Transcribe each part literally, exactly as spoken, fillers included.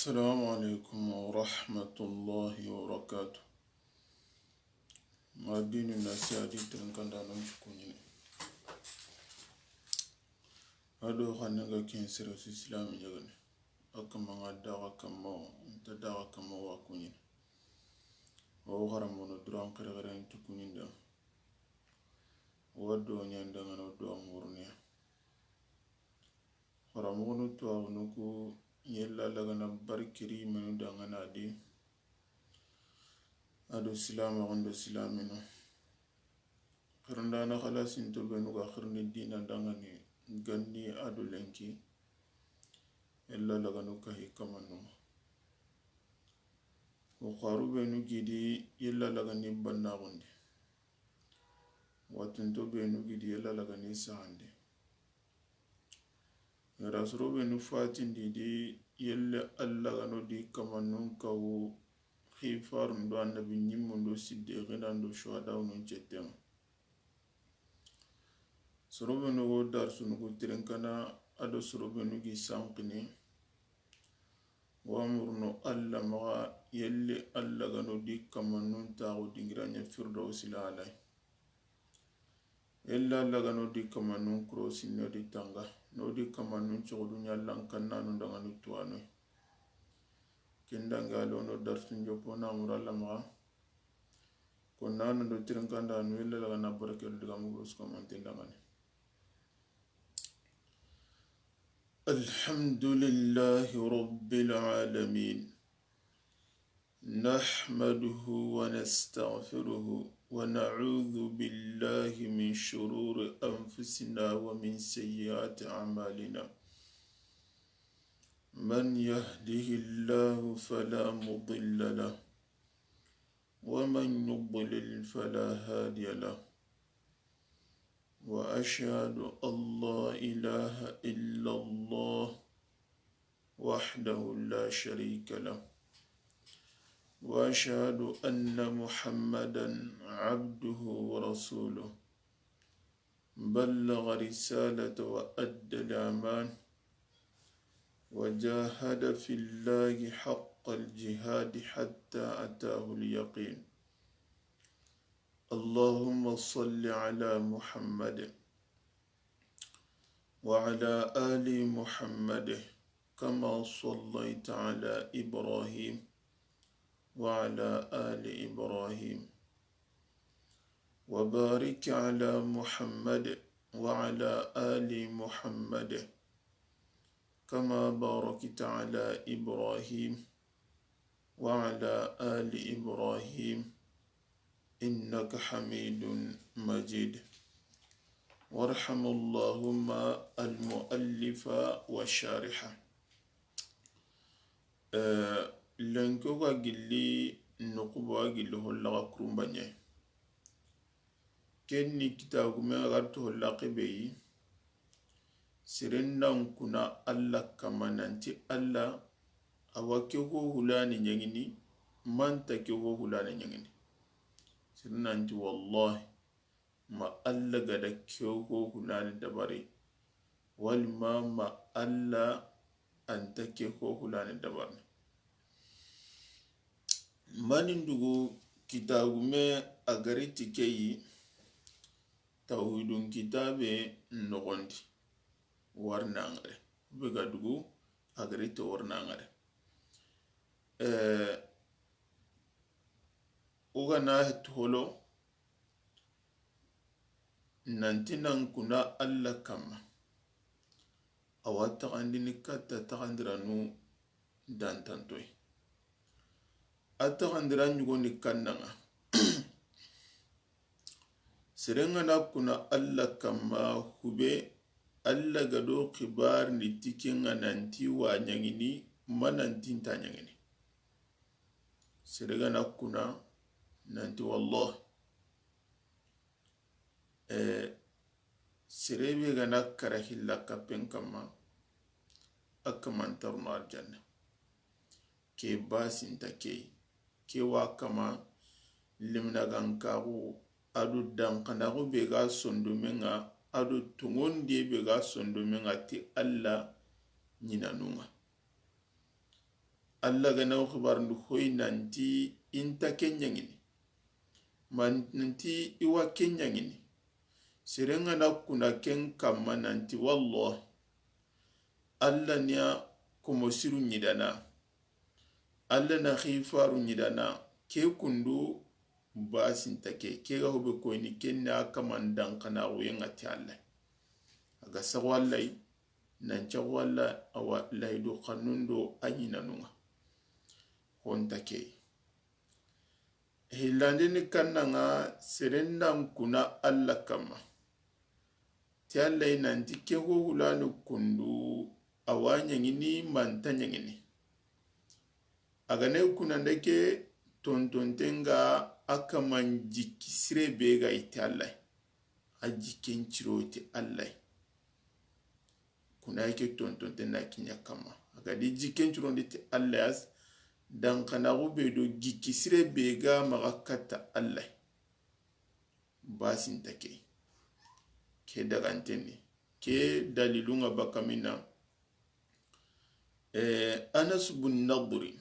Assalamu alaikum wa rahmatullahi wa barakatuh. Ma dinu nasiha di tirinkanda non ci kuɲini. Ado xanne ga ken sere su silami ɲagani. A kamma ŋa daxa kamma wo, nta daxa kamma wa kuɲini. O xaramono duran xerexeren ci kuɲinda. Wa do ɲandangano do amurniya. Xaramoxonu tuwaxunu ku yella lagana barikiri menu dangana di. Ado silamaxun do silaminu. Xirindana xalasinto benu ga xirini dina dangani ganni ado lenki. Yella laganu kahi kamanunga. O xaru benu gidi yella lagani bannaxundi. Watunto benu gidi yella lagani sahandi. Yara soro benu fatindi di yelle Alla gano di kamanun kawu xifarun do annabi ɲimmun do siddiqina do shuhadaunun cettenga. Soro benu go darsunu ku tirinkana ado soro benu gi sanqini. Wa murno Alla maxa yelle Alla gano di kamanun taxu dingiraɲa firdausi lalai. Illa lagano di kamanun kuro sinno di tanga no di kamanun cogodu ɲallan kannanu danganu tuwanoy. Ken dange a lono darsun joppo na mura lamaxa. Konnanu do tirinkandanu illa lagana barakelu digamu buru sukamanten dangani. الحمد لله رب العالمين. نحمده ونستغفره ونعوذ بالله من شرور أنفسنا ومن سيئات أعمالنا. من يهده الله فلا مضل له ومن يضلل فلا هادي له. وأشهد أن لا إله إلا الله وحده لا شريك له. وأشهد أن محمدا عبده ورسوله. بلغ رسالة وأدى الأمان. وجاهد في الله حق الجهاد حتى أتاه اليقين. اللهم صل على محمد وعلى آل محمد كما صليت على إبراهيم وعلى آل إبراهيم. وبارك على محمد وعلى آل محمد كما باركت على إبراهيم وعلى آل إبراهيم إنك حميد مجيد. وارحم اللهم المؤلف والشارح. Eh, lenki wo ga gilli, noxuba gilli hollaxa kurunbaɲe. Ken ni kitagume a ga ti hollaxe be yi. Seren nan kuna Alla kamma nanti Alla, a wa ke ho hulani ɲaŋini, ma nta ke ho hulani ɲaŋini. Seren nanti wallahi, ma Alla ga da ke ho hulani dabari, walima ma Alla a nta ke ho hulani dabari. Mani ndugu kitagume a ga ri ti ke yi, tawhidun kitabe noxondi. Warnangare be ga dugu a ga ri ti warnangare. Eh, o ga na holo nanti nan kuna Alla kamma. A wa taxandini katta taxandiranu dantantoy. A taxandira ɲugoni kannaŋa. Seren ga na kuna Alla kamma hube, Alla ga do xibarini ti ken ŋa nanti wa ɲaŋini, ma nanti nta ɲaŋini. Sere ga na kuna nanti wallahi, eh, sere be ga na kara hilla kappen kamma, a kamantarno arjanna. Ke basinta ke, ke wa kama lemnagankaxu, a do dankanaxu be ga sondomen ŋa, a do tongondiye be ga sondomen ŋa ti Alla ɲinanun ŋa. Alla ga na wo xibaarindi hoyi nanti i nta ken ɲaŋini, ma nanti i wa ken ɲaŋini. Seren ga na kuna ken kamma nanti, wallahi, Alla ni a komo siru ɲi dana, Alla na xifaaru ɲi dana, ke kundu baasi nta ke, ke ga hobe koyini, ken na kaman dankanaaxuye ŋa ti Alla. A ga saxu Alla yi, nan caxu Alla, awa layidu xannun do a ɲinanu ŋa. Ho nta ke. Hillandini kannaŋa, seren nan kuna Alla kamma. Ti Alla yi nanti ke ho hulani kundu, a wa ɲaŋini, ma nta ɲaŋini. A ga na yi kunanda ke, tontonten ŋa a kaman jikki sire be ga yi ti Alla yi. A jikken ciro ti Alla yi. Kuna ke tontonten na kiɲa kamma. A ga di jikken cirondi ti Alla yi, dankanaaxu be do jikki sire be ga maxa katta Alla yi. Baasi nta ke. Ke daganten ni. Ke dalilun ŋa baka minna. Eh, Anas bun Nadri.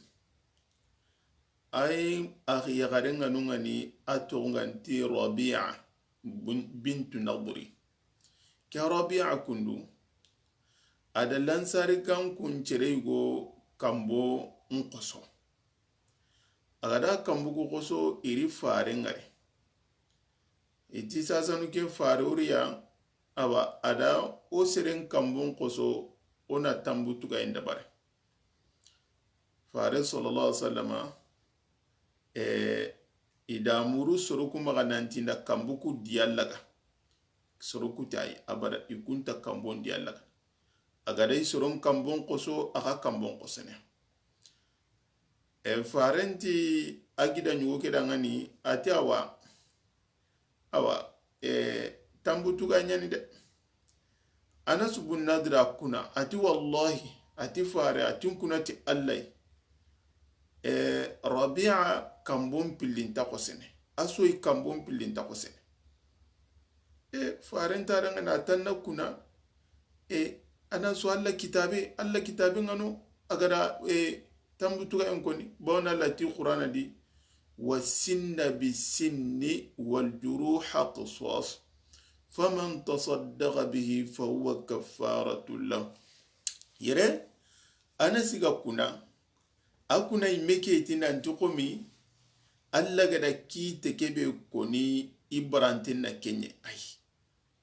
Ay, a yaxaren ŋa nu ŋa ni, a toxo ŋa nti Rabi'a bun-, bintu Nadri. Ke Rabi'a kundu, a da Lansari gankun cere yugo kambo n xoso. A ga da kambu ku xoso, i ri fare ŋari. I ti sasanu ke fare wuriya, awa, a da o seren kambun xoso, o na tambu tugayen dabari. Fare sallallahu alaihi wasallama, eh, i da muru soroku maxa nanti nda kambu ku diya laga. Soroku ta yi, abada, i kun ta kambon diya laga. A ga da i soron kambon xoso, a xa kambon xosene. E, faren ti a gida ɲugo ke da ŋa ni, a ti awa, awa, e, tambu tuga ɲa ni de. Anas bun Nadri a kuna, a ti wallahi, a ti fare, a ti n kuna ti Alla yi. E, Rabi'a kambon pilli nta xosene. A so yi kambon pilli nta xosene. E, faren ta da ŋa na tanna kuna, e, a na so Alla kitabe, Alla kitabe ŋa no, a ga da, e, tambu tuga en koni, bawna lati Qur'ana di, wa sinna bi sinni wal juruha qisas, faman tasaddaqa bihi fa huwa kaffaratu lah. Yere, a na siga kuna, a kuna i me ke ti nanti xomi, Alla ga da kite ke be koni i baranten na ke ɲa, ay.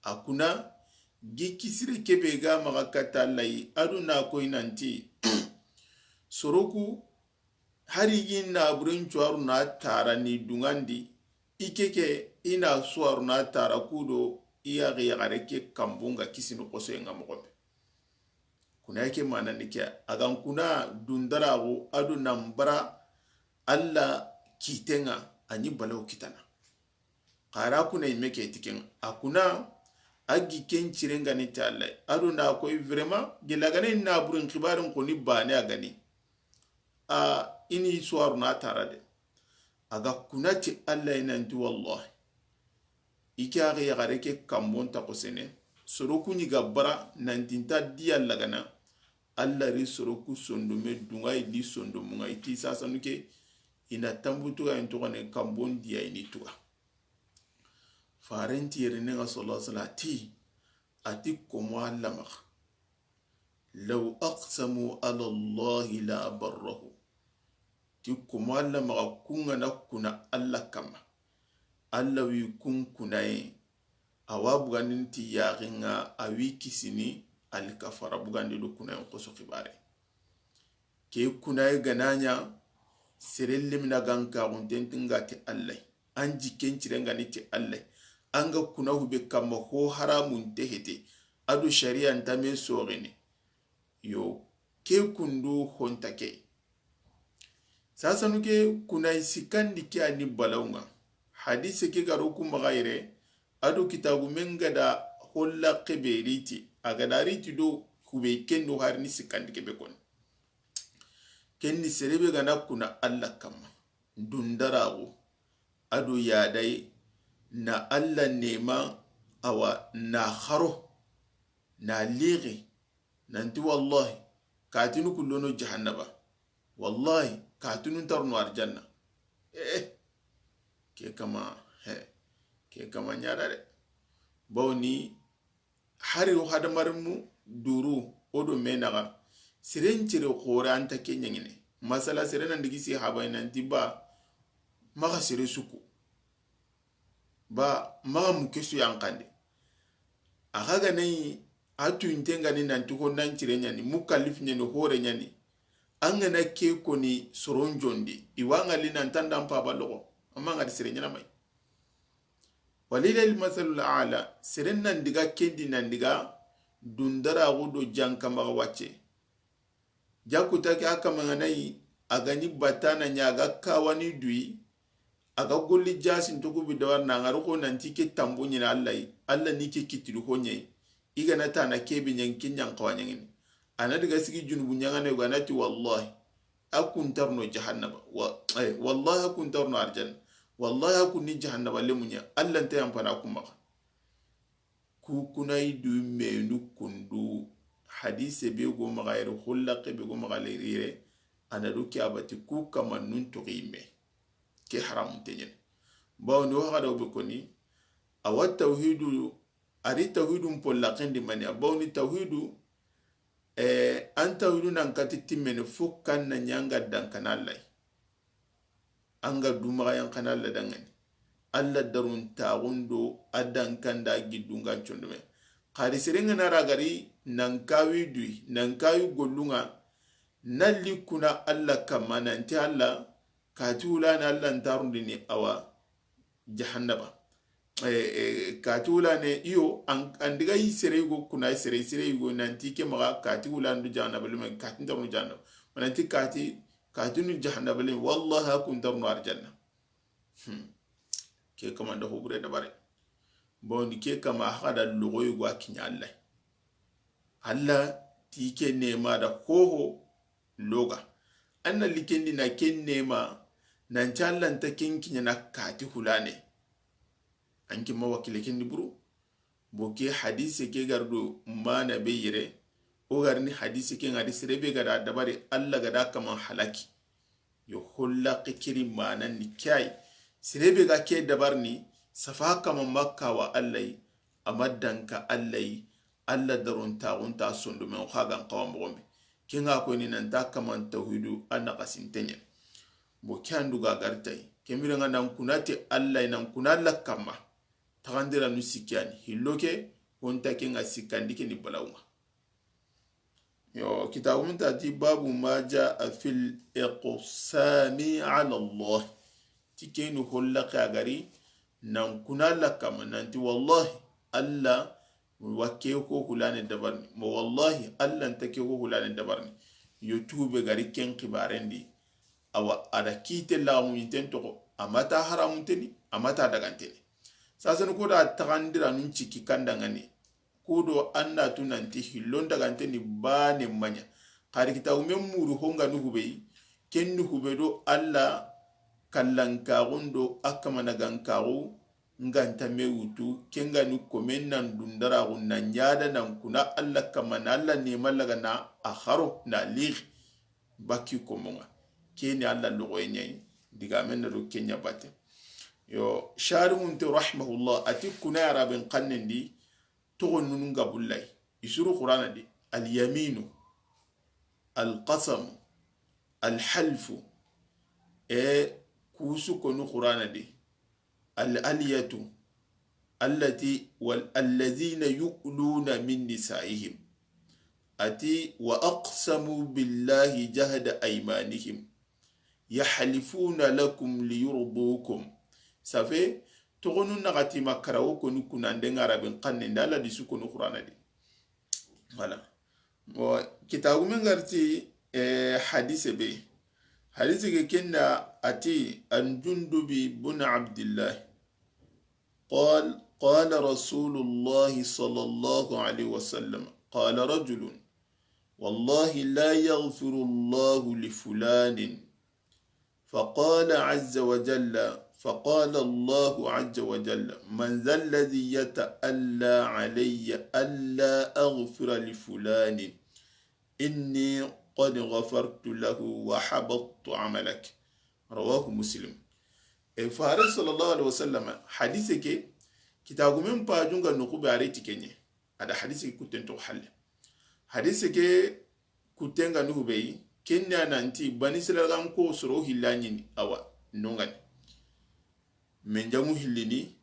A kuna, gi kisire ke be ga maxa katta Alla yi, a do na koy nanti, soroku, hari i gi na buren cuwaru na tara ni duŋandi, i ke ke, i na suwaru na tara kudo, i yaxi yaxare ke kambun ŋa kisini xosoyen ŋa moxo be. Kuna ke manani ke, a ga n kuna dundaraxu, a do nan bara Alla kiten ŋa, a ni balaw kitana. Xara kuna i me ke ti ken, a kuna a gi ken ciren ga ni ti Alla yi. A do na koy vraiment, gela ga ni na buren xibarin koni bane a ga ni. A i ni suwaru na tara de. A ga kuna ti Alla yi nanti wallahi, i ke axa yaxare ke kambon ta xosene. Soro ku ɲi ga bara nanti nta diya lagana. Alla ri soro ku sondomme duŋa i li sondomu ŋa, i ti sasanu ke, i na tambu tuga in toxone kambon diya i ni tuga. Faren ti yere ne ŋa sallallahu alaihi wasallam ti, a ti komo Alla maxa. Law aqsamu ala Allahi la abarrahu. Ti komo Alla maxa, kun ga na kuna Alla kamma, Alla wi kun kunaye, a wa bugandini ti yaxen ŋa, a wi kisini, ali kafara bugandi do kunayen xoso xibare. Ke kunaye ga na ɲa, sere lemina ga n kaxunten ti n ga ti Alla yi. An jikken ciren ga ni ti Alla yi. An ga kuna hube kamma ho haramun te hete. A do shari'a nta me soxene. Yo, ke kundu ho nta ke. Sasanu ke kunayi sikkandi ke a ni balaw ŋa. Hadise ke ga ro ku maxa yere, a do kitabu men ga da holla xebe riti, a ga da riti do hube ken do harini sikkandi ke be koni. Ken ni sere be ga na kuna Alla kamma, dundaraxu, a do yadayi, na Alla nema, awa na xaro, na lixi, nanti wallahi, katinu kullono jahannaba. Wallahi, katunun tarno arjanna. Eh, ke kama, he, ke kama ɲa da de. Bawni, hari o hadamarenmu duru, o do me naxa, seren cere xoore an ta ke ɲaŋine. Masala, sere nan digi si habayi nanti ba, maxa sere suku. Ba, maxa mu kesu yankande. A xa ga nayi, a tuyinte nga ni nanti honnan cire ɲani, mu kalif ɲani, hore ɲani. An ga na ke koni soron jondi, i wa ŋalli nan tandan paba loxo, amma ŋa di sere ɲana mayi. Walillahi almasalul a'la, seren nan diga kendi nan diga dundaraxu do jankamaxa wacce. Jakuta ke a kama ŋa nayi, a ga ni batana ɲa, a ga kawani duyi, a ga golli jasin toxu bi dawar na ŋari xo nanti ke tambo ɲina Allah yi, Allah ni ke kitidu xo ɲayi. I ga na tana kebe ɲaŋi ke ɲankawa ɲaŋini. A na diga sigi junubu ɲaŋana yogo a na ti wallahi, a kuntarno jahannaba. Wa, eh, wallahi a kuntarno arjanna. Wallahi a kunni jahannaba lemuɲa. Allah nta yampana kumaxa. Ku kunayi du menu kundu, hadise be go maxa yere, hollaqe be go maxa yere, a na do ke abati ku kamannun toxi me. Ke haramun teɲen. Bawni o haxa da o be koni, awa tawhidu, ari tawhidun pollaqendi mani, a bawni tawhidu, eh, an tawhidu nan kati timmene fo kan na ɲanga dankana Allah yi. An ga dumaxa yan xana Allah dangani. Allah darun taxundo a dankanda giddunga condomen. Xari serengana ragari nan kawi duyi, nan kawi gollunga, na likuna Allah kamma nanti Allah, kati wulana Allah ntarundini awa jahannaba. Eh, eh, kati wulane iyo, an, an diga yi sere yugo kuna sere, sere yugo nanti ke maxa kati wulandu jahannaba lima, kati ntarundu jahannaba. Mananti kati, kati nu jahannaba lima, wallahi a kuntarnu arjanna. Hmm. Ke kama nda hobure dabare. Bon, ke kama haxa da logo yugo a kiɲa Allah. Allah ti ke nema da hoho loga. An na likendi na ke nema, nan ca Allah nta ken kiɲana kati hulane. An ke ma wakile kendi buru. Bo ke hadise ke gardo mana be yere. O garini hadise ke ngadi sere be gada dabari Allah gada kaman halaki. Yo holla ke kiri manan ni kay. Sere be ga ke dabarni safa kama makka wa Allah yi, amma danka Allah yi, Allah daron taxunta sondomen xa gan xawa moxo me. Ke nga ko ni nan ta kaman tawhidu a na xasinteɲe. Bo ke andu ga gartay. Ke mire nga nan kunati Allah yi, nan kuna Allah kamma. Taxandira nu sikkani. Hillo ke, honta ke nga sikkandi ke ni balawunga. Yo, kitabu mun ta ti babu ma jaa fil iqsami ala Allah. Ti kenu holla ke a gari, nan kuna Allah kamma, nanti wallahi, Allah wa ke ko hulane dabarni. Mo wallahi, Allah nta ke ko hulane dabarni. Yo tube gari ken xibarendi. Awa, a da kite laxamuɲinten toxo, a mata haramunteni, a mata daganteni. Sasani ko da taxandira nun cikki kandangani. Kudo an na tu nanti hillon daganteni bane maɲa. Xari kitabu men muru honga nu hubei, ken nu hube do Allah kallankaxun do a kamanagankaxu nganta me wutu, ken ga ni komen nan dundaraxu na ɲada nan kuna Allah kamana Allah nema laga na a xaro na lixi. Baki komonga. Keni Allah logoye ɲayi. Diga men na do kenya bate. Yo, sharihunte rahimahullah, ati kuna yarabin kannendi, togo nunun gabullay. Isuru Qur'ana di, al yaminu, al qasamu, al halfu, e kusu konu Qur'ana di. Al aliyatu, allati, wal, allazina yu'luna min nisaihim. Ati, wa aqsamu billahi jahda aymanihim. Yahlifuna lakum liyurdukum. Safe, togonu naxati makara wo koni kunande ngarabin kanne nda Allah disu koni Qur'ana di. Voilà. Bon, kitabu men garti, eh, hadise be. Hadise ke kenda ati an Jundubi bun Abdillah. قال، قال رسول الله صلى الله عليه وسلم، قال رجل، والله لا يغفر الله لفلان، فقال عز وجل، فقال الله عز وجل، من ذا الذي يتألى علي ألا أغفر لفلان؟ إني qad ghafartu lahu wa habatta amalak. Rawahu Muslim. E, Faare sallallahu alaihi wasallam, hadise ke, kitaagumen pajun ga noxu be, a ri ti ke ɲa. A da hadise ke kutten toxo halle. Hadise ke kutten ga noxu be yi, ken ɲa nanti, Bani Israila ga n ko soro hilla ɲini, awa, nongani. Menjamu hillini,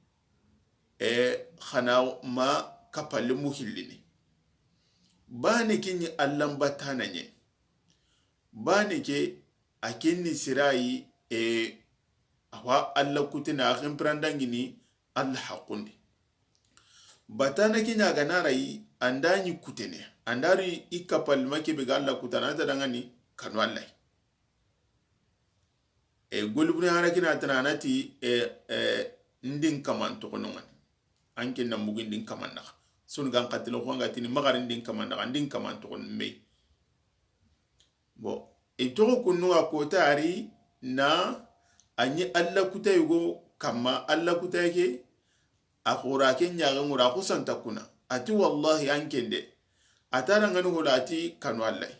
e, xana ma kapalimu hillini. Baane ke ɲi Allan batana ɲa. Baane ke, a ken ni sirayi, e, awa Alla kutene, a xenpirandangini Alla haqqun di. Batana ke ɲa ga na ri, an da ɲi kutene, an da ri i kapalima ke be ga Alla kutana, a ta dangani kanu Alla yi. E, golibune hana kina tana a na ti, e, e, n di n kaman toxo nongani. An ke na mugu n di n kaman naxa. Sonu ga n xatilo xo an ga tini maxa ri n di n kaman naxa, n di n kaman toxo me. Bon, i toxo kunnu a kota a ri na a ɲi Alla kuta yugo kamma, Alla kuta ke, a xora ke ɲaxe ŋura, a xusanta kuna. A ti, wallahi, an ken de. A ta dangani hola, a ti kanu Alla yi.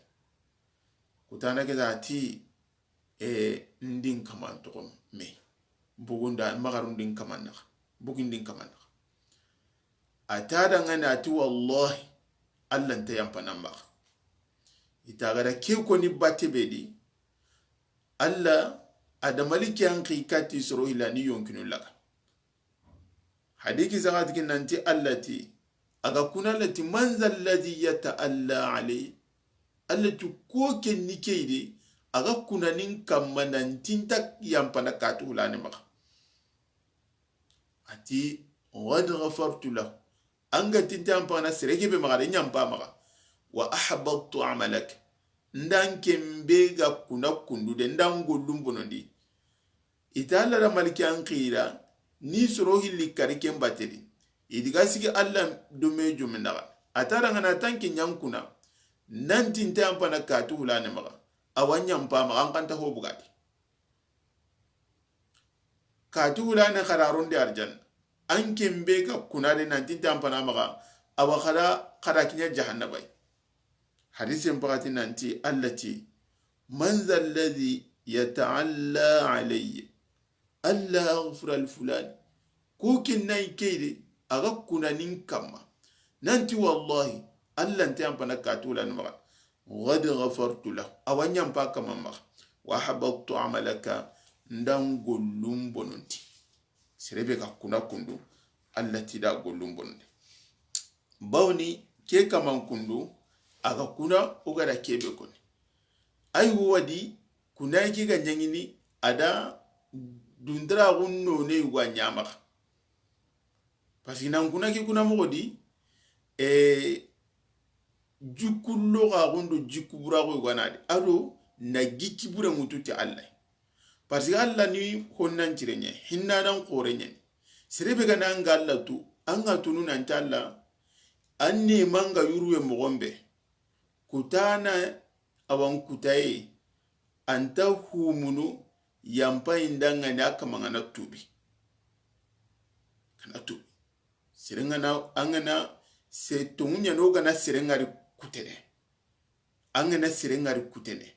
Kutana ke ta a ti, e, n di n kaman toxo me. Bugunda, maxa ri n di n kaman naxa. Bugu n di n kaman naxa. A ta dangani a ti, wallahi, Alla nta yanpana maxa. I ta ga da ke koni batte be di, Alla a da maliki an xi kati soro hilla ni yonkinu laga. Hadisi saxati ke nanti Alla ti, a ga kuna Alla ti, man zal ladhi yata'alla alayya. Alla ti, ko ke ni ke yi de, a ga kuna ni n kamma nanti n ta yanpana katu hulane maxa. A ti, qad ghafartu lahu. An ga ti n ta yanpana sere ke be maxa de, ɲanpa maxa. Wa ahbattu amalak. N da n ke be ga kuna kundu de, n da n gollun bonondi. I ta Alla da maliki an xira, ni soro hilli kari ken batte di. I di ga sigi Alla do me jomi naxa. A ta dangana tanke ɲankuna. Nanti n ta yanpana katu hulane maxa. Awa ɲanpa maxa, an xanta ho bugadi. Katu hulane xararon di arjanna. An ke be ga kuna de nanti n ta yanpana maxa. Awa xara, xara kiɲa jahannaba yi. Hadisen paxati nanti Alla ti, man zal ladhi yata'alla alayya alla aghfira li fulani. Ko ke ni ke yi de, a ga kuna ni n kamma. Nanti wallahi, Alla nta yanpana katu hulane maxa. Qad ghafartu lahu. Awa ɲanpa kamma maxa. Wa ahbattu amalaka. N da n gollun bonondi. Sere be ga kuna kundu, Alla ti da gollun bonondi. Bawni ke kaman kundu, a ga kuna o ga da ke be koni. Ayi wadi, kuna ke ga ɲaŋini, a da dundaraxun none yugo a ɲa maxa. Parce que nan kuna ke kuna moxo di, e, jikku loxaxun do jikku buraxu yugo a na di. A do na gicci bure ŋutu ti Alla. Parce que Alla ni honnan cire ɲa, hinnanan xore ɲa ni. Sere be ga na an ga Alla tu, an ga tunu nanti Alla, an ne manga yuruwe moxon be. Kutana awan kutaye, an ta humunu yanpa indangani a kama ŋa na tubi. Kana tubi. Sere ŋa na, an ga na se tonŋu ɲa no ga na sere ŋari kutene. An ga na sere ŋari kutene.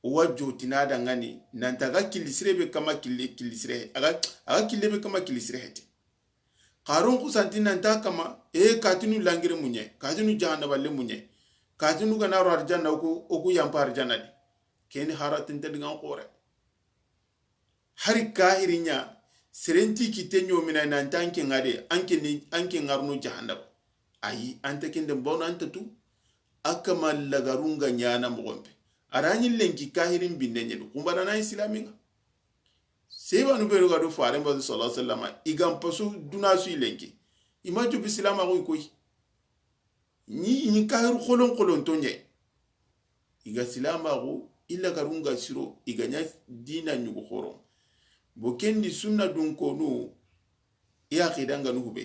O wa jotina dangani, nanta ga killi sire be kama killi, killi sire he. A ga, a ga kille be kama killi sire hete. Xarun kusanti nanta kama, e katinu langire muɲe, katinu jahannaba le muɲe, katinu ga na ro arjanna, o ku, o ku yanpa arjanna di. Keni haratinta digan xore. Hari kahiri ɲa, serenti kite ɲomina nanta an ke ŋa de, an ke ni, an ke ŋarunu jahannaba. Ayi, anta kende mbono anta tu, a kama lagarunga ɲana moxon be. A ra ɲi lenki kahirin binne ɲeni, kumbana na islami ŋa. Sebanu be ga do faren ba sallallahu alaihi wasallam, i ga n pasu duna su i lenki. I ma jubi silamaxu i koy. Ni, ni kahiru xolon xolon to ɲe. I ga silamaxu, i lagarunga siro, i ga ɲa dina ɲugu xoro. Bo kendi sunna dun konu, i aqidanga nu hube.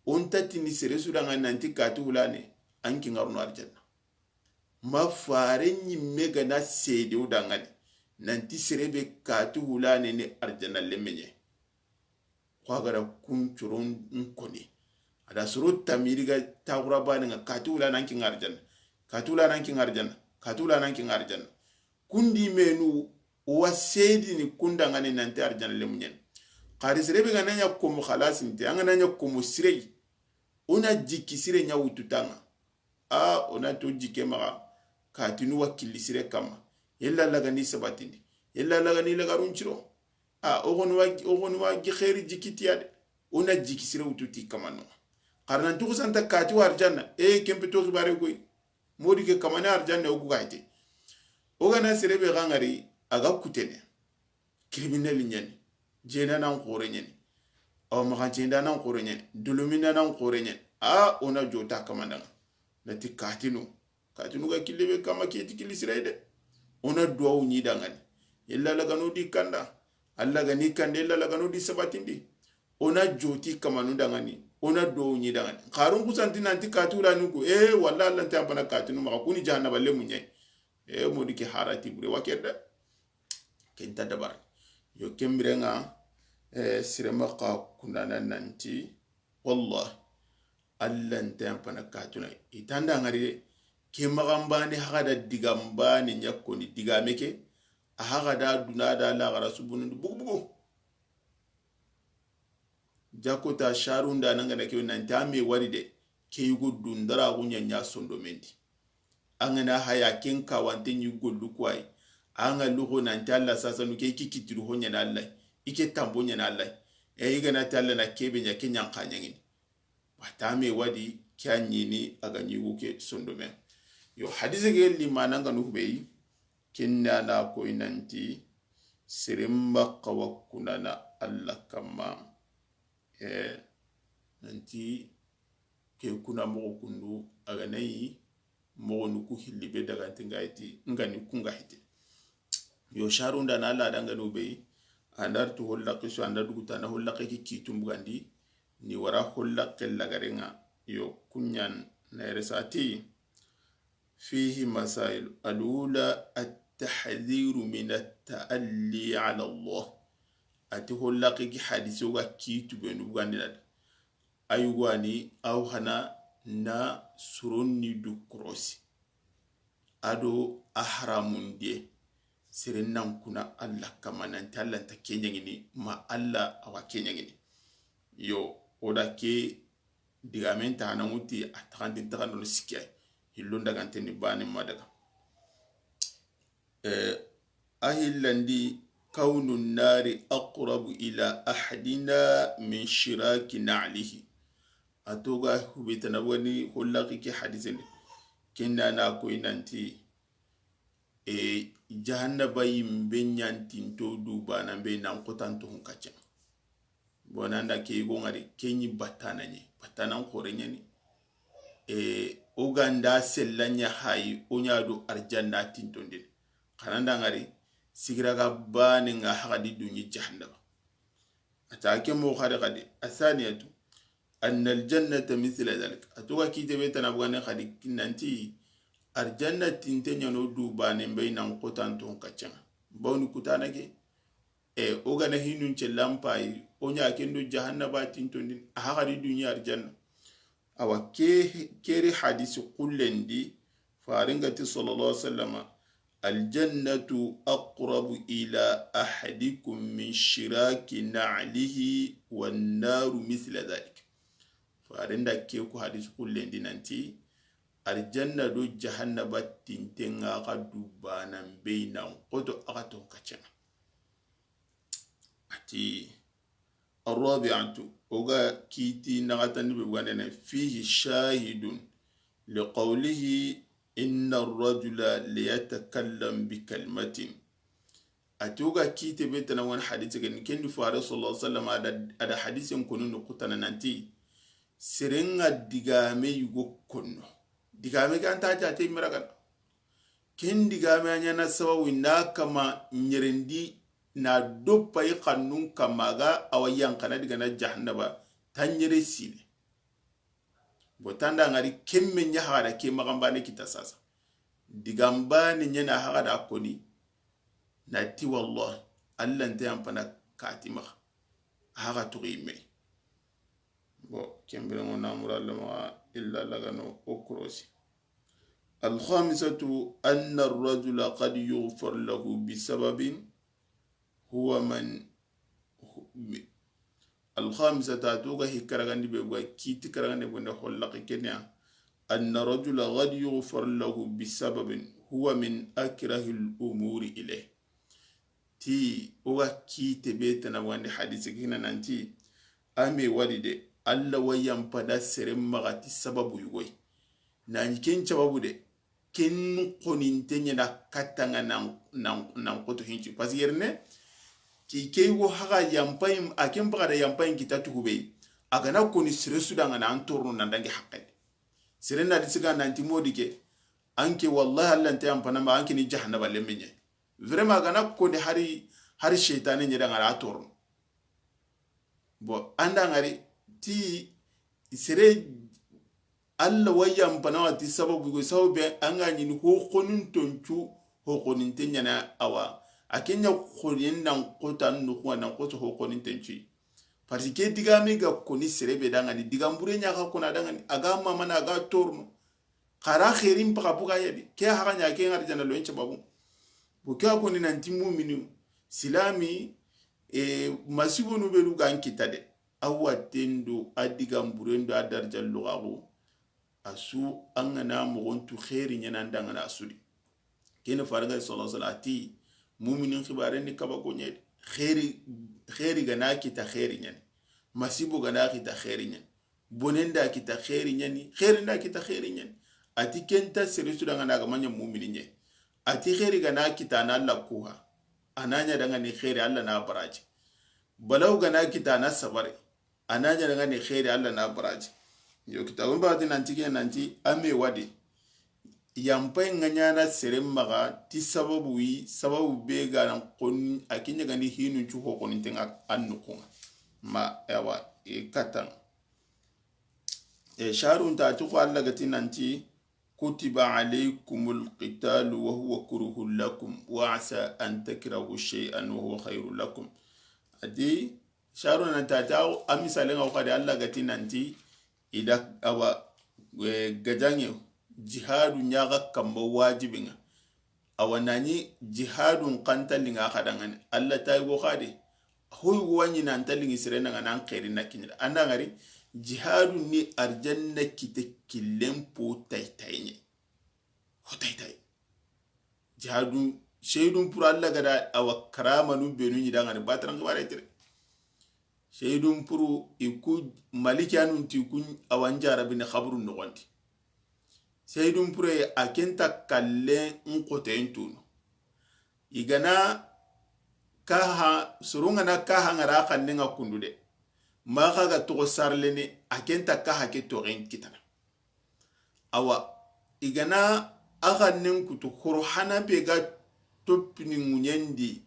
O nta tini sere su danga nanti kati hulane, an ke ŋaruno arjanna. Ma fare ɲimme ga na sede o dangani nanti sere be kati hulane ni arjanna lemmeɲe. Xo a ga da kun coron koni. A da soro tamiri ga taxura bane ŋa, kati hulane an ke ŋa arjanna. Kati hulane an ke ŋa arjanna. Katu la nan ken ŋa arjanna. Kundi menu wa seedini kunda ŋa ni nanti arjanna lemu ɲani. Xari sere be ga na ɲa komo xalasinte, an ga na ɲa komo sirei, o na jikki sire ɲa wutu ta ŋa. A, o na to jikke maxa, katinu wa killi sire kama. Yella lagani sabatindi. Yella lagani lagarun ciro. A, o goni wa, o goni wa gi xeeri jikki tiya de. O na jikki sire wutu ti kamano. Xari nan tuxu santa kati wa arjanna. E, kempe to xibare koy. Modi ke kamane arjanna o ku ga ite. O ga na sere be ga ŋari, a ga kutene. Criminel ɲani. Jena nan xore ɲani. Awa maxancenda nan xore ɲani. Dolominda nan xore ɲani. A, o na jota kamanda ŋa. Na ti katinu. Katinu ga kille be kama keti killi sirei de. O na duwawu ɲi da ŋa ni. Yella lagano di kanda. Alla ga ni kande, yella lagano di sabatindi. O na joti kamanu da ŋa ni. O na duwawu ɲi da ŋa ni. Xarun kusanti nanti katu la ni ku. E, walla Alla nta yampana katinu maxa kuni jahannaba lemu ɲai. E, modi ke harati bure wa keda. Kenta dabar. Yo kembire ŋa, e, sire maxa kundana nanti. Wallah. Alla nta yampana katuna. Itanda ŋari de. Ke maxanbane haxa da digambane ɲa koni digame ke. A haxa da duna da laxara subunundi bugu bugu. Jakota sharunda nangana ke nanti a me wari de. Ke yugo dundara gunya ɲa sondomendi. An ga na haya ken kawante ɲi gollu kuwayi. An ga luxo nanti Alla sasanu ke i ki kitiru ho ɲana Alla. I ke tambo ɲana Alla. E i ga na ti Alla na kebe ɲa ke ɲanka ɲangini. Batame wadi ke a ɲini a ga ɲigu ke sondome. Yo hadise ke limana nga nu hubei. Kenna na koy nanti sere maxa wa kunana Alla kamma. E nanti ke kuna moxo kundu a ga nayi moxonu ku hilli be dagante nga yiti nga ni kunga hite. Yo sharunda na la danga no be. Andar tu hollaqi so anda duguta na hollaqe ki kitum bugandi. Ni wara hollaqe lagarenga. Yo kunyan na resati. Fihi masail. Alula at-tahdhiru min at-ta'alli ala Allah. Ati hollaqe ki hadiso ga kitu be nu bugandi na. Aywani aw hana na suronni du korosi. Ado a haramundiye seren nan kuna Alla kamma nanti Alla nta ke ɲangini ma Alla awa ke ɲangini. Yo o da ke digamen taxana ŋuti a taxandi taxandono sikki ay. Hillon dagantenni bane ma daga. Eh, a hillandi, kawnu nari aqrabu ila ahadina min shiraki na'lihi. A toga hubetana wani hollaki ke hadiseni. Kenna na koy nanti, e, jahannaba yimbe ɲantinto du bana be nan kotanto hun kacca. Bon, nanda ke yigo ŋari, ke ɲi battana ɲi, battana n xore ɲani. E, o ganda sella ɲa hayi, o ɲa do arjanna tintondini. Xananda ŋari, sigira ga bane nga haxadi duɲi jahannaba. A ta ke mo xadi xadi, a saniyatu, anna aljannata mithla dhalik. A toga kite be tana bugane xadi nanti, arjanna tinte ɲano du bane mbey nan kotanton kacca. Bawni kutana ke, E, o gana hinun cellan payi, o ɲa ken do jahannaba tintondin, a haxari duɲa arjanna. Awa ke, keri hadisi kullendi, faringati sallallahu alaihi wasallama, aljannatu aqrabu ila ahadikum min shiraki na'lihi wan naru mithla dhalik. Farinda ke ku hadisi kullendi nanti, arjanna do jahannaba tinten nga xa du bana mbey nan koto a xa ton kacca. Ati, arrabi'atu, o ga kiti naxatandi be bugandene, fihi shahidun li qawlihi, inna arrajula liyatakallam bi kalimatin. Ati o ga kite be tana wani hadise gani, kendi fare sallallahu alaihi wasallam ada, ada hadisen konu no kutana nanti, serenga digame yugo konno. Digame ga anta jate miragana. Ken digame a ɲana sababu na kama ɲerendi na doppa yi xannun kama ga awa yankana digana jahannaba ta ɲere sine. Bo tanda ŋari kemme ɲa haxada ke maxanbane kita sasa. Digambane ɲana haxada koni. Na ti wallah, Allah nte yampana kati maxa. Haxa tuxi me. Bo, kembire ŋo namura lama illa lagano o korosi. الخامسة أن الرجل قد يغفر له بسبب هو من الخامسة, a tu ga hi karagandi be ga kiti karagandi be nda holla ke kenya, أن الرجل قد يغفر له بسبب هو من أكره الأمور إليه. Ti o ga kite be tana wandi hadisi kina nanti, a me wadi de, Alla wa yanpa da sere maxa ti sababu yugo yi. Nani ken sababu de, ken xoninte ɲana katta ŋa nan, nan, nan xoto hinci. Parce que yere ne, ki ke yugo haga yanpayin, a ken paxa da yanpayin kita tuxu be yi. A ga na koni sere su da ŋa na an torno nan dangi haqqe. Sere na di siga nanti modi ke, anke wallahi Alla nta yanpana ma, anke ni jahannaba lemme ɲa. Vraiment, a ga na koni hari, hari seytane ɲa da ŋa na a torno. Bon, an da ŋari ti sere Alla wa yanpana wa ti sababu go sababu be an ga ɲini ho xonin toncu, ho xoninte ɲana awa. A kenya xonin nan xota nuxu nan xoto ho xonin toncu. Parce que digame ga koni sere be da ŋa ni, digam bure ɲa ga kona da ŋa ni, a ga mamana, a ga torno. Xara xeerin paxa buga yadi. Ke haxa ɲa ke ŋari jana loyen sababu. Bo ke a koni nanti mumini, silami, e, masibonu be du gan kita de. A watten do, a digan buren do, a darjan loxaxu. A su an ga na moxon tu xeeri ɲana an da ŋa na a su di. Kene faraga sallallahu alaihi wasallam a ti, muminin xibaren ni kaba ko ɲe de. Xeeri, xeeri ga na kita xeeri ɲani. Masibo ga na kita xeeri ɲani. Bonen da kita xeeri ɲani, xeerin da kita xeeri ɲani. A ti ken ta sere su da ŋa na ga ma ɲa mumini ɲe. A ti xeeri ga na kita na lakuha. A na ɲa da ŋa ni xeeri Alla na baraji. Balaw ga na kita na sabari. A na ɲa da ŋa ni xeeri Alla na baraji. Yo kitabun ba ti nanti ke nanti a me wadi. Yanpayi ŋa ɲana sere maxa ti sababu yi, sababu be ga nan xoni a ke ɲa ga ni hinun cu ho xoninte ŋa an nuxu ŋa. Ma, ewa, e katan. E, sharu nta ti ko Alla ga ti nanti, كتب عليكم القتال وهو كره لكم وعسى أن تكرهوا شيئا وهو خير لكم. A ti, sharu nan ta ti a misalen ŋa xadi Alla ga ti nanti, i da awa, e, gajaŋe, jihadu ɲa ga kamma wajibi ŋa. Awa nani jihadun xa nta liŋa xa da ŋa ni. Alla ta yugo xadi. Hoy wani nan ta liŋi sere na ŋa nan xeeri na kiɲa. An da ŋari jihadun ni arjanna kite killen po tay tay ɲe. Ho tay tay. Jihadun, seydun puro Alla ga da awa karamanu benu ɲi da ŋa ni bataran xibare tere. Seydun puro i ku malikiyanun ti ku awa n jarabini xaburun noxon di. Seydun puro a ken ta kallen n xoten tunu. I ga na kaha, soron ga na kaha ŋa ra xannen ŋa kundu de. Ma xa ga toxo sarlene, a ken ta kaha ke toxen kitana. Awa, i ga na a xannen kutu, horo hana be ga toppini ŋuɲen di,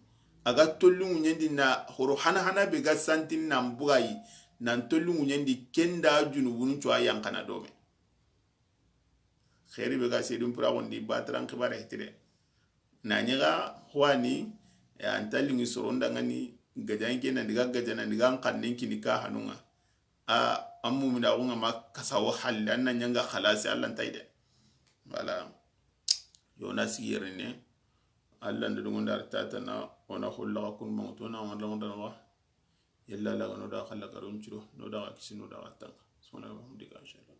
a ga tolli ŋuɲen di na horo hana hana be ga santini nan bugayi, nan tolli ŋuɲen di, ken da junubunu cuwa yanqana dome. Xeeri be ga seydun pura xondi bataran xibare hitire. Na ɲi ga hwani, e, an ta liŋi soron da ŋa ni gajan ke nan diga gajan nan diga an xannen kini ka hanu ŋa. A, an mumina xu ŋa ma kasa wo halle, an na ɲa ŋa xalasi, Alla nta yi de. Voilà. Yo na sigi yere ne. Alla nda dungu nda tata na, o na holla xa kun mangu to na wala wala wa. Yalla la no da xalla garon ciro, no da xa kisi, no da xa tanga. Subhanallahi wa bihamdihi, inshallah.